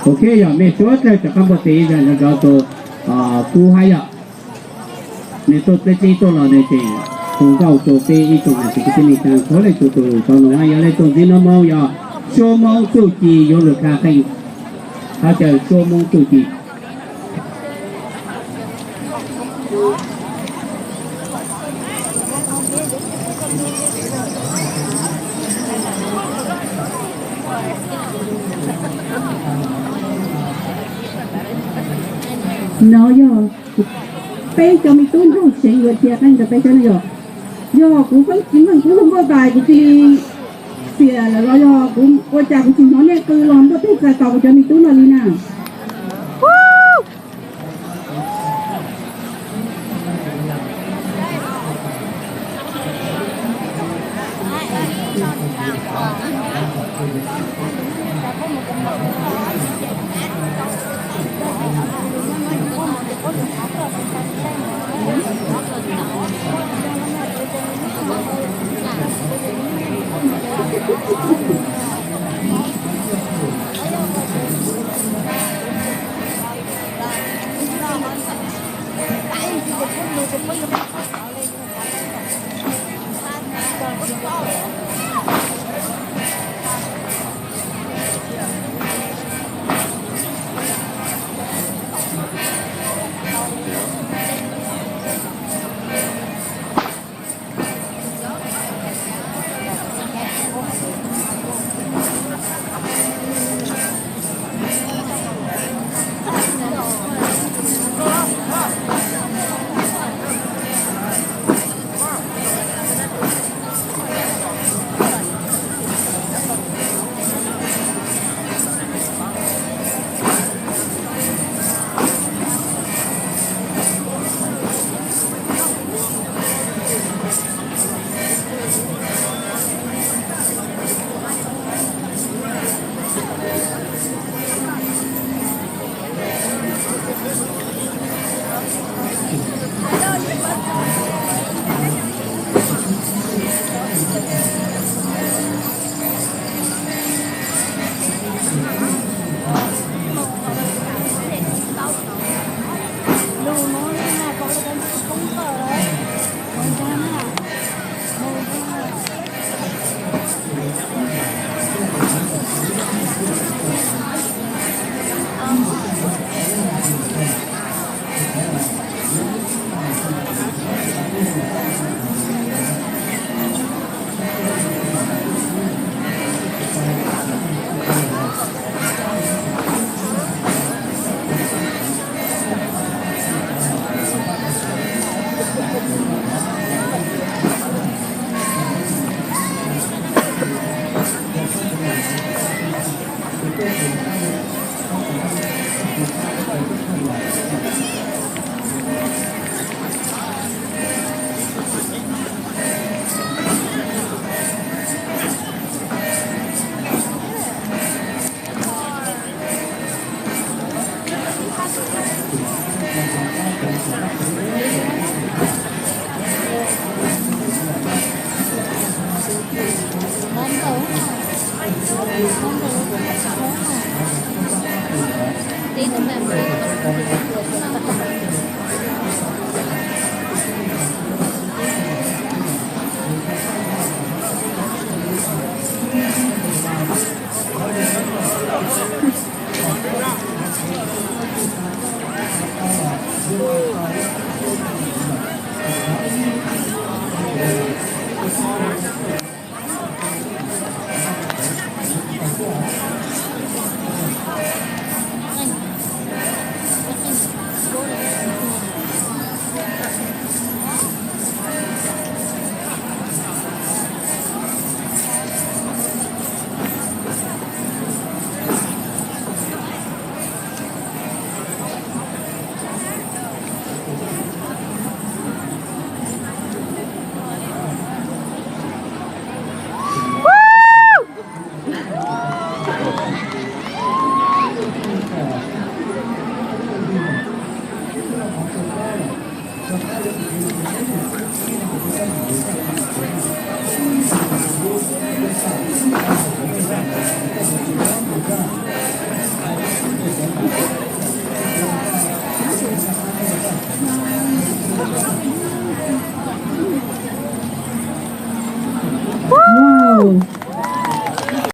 Ok, yog mej suav dlawg rov qab npuaj tes zag nrov nrov rua kuv hab yog. Nwg tuaj dleb dleb tuaj los nwg tseem hu nkauj rua peb ib tsoom nam txiv kwv tij neej tsaa thoob leej txhua tug tau noog. Yog le txuj ntxiv nuav moog yog Suab Moob txuj ci yuav lug dha qeej, thov caw Suab Moob txuj ci. No yog peb cov me tub nraug seev yuav dhia qeej rau peb saib no yog. Yog kuv Feeb Txiv Meej kuv hu nkauj tas kuv cia li xiam lawm los yog kuv ua cas kuv tsis hnov nej qw los npuaj teg txais tos kuv cov me tub no li na. Tus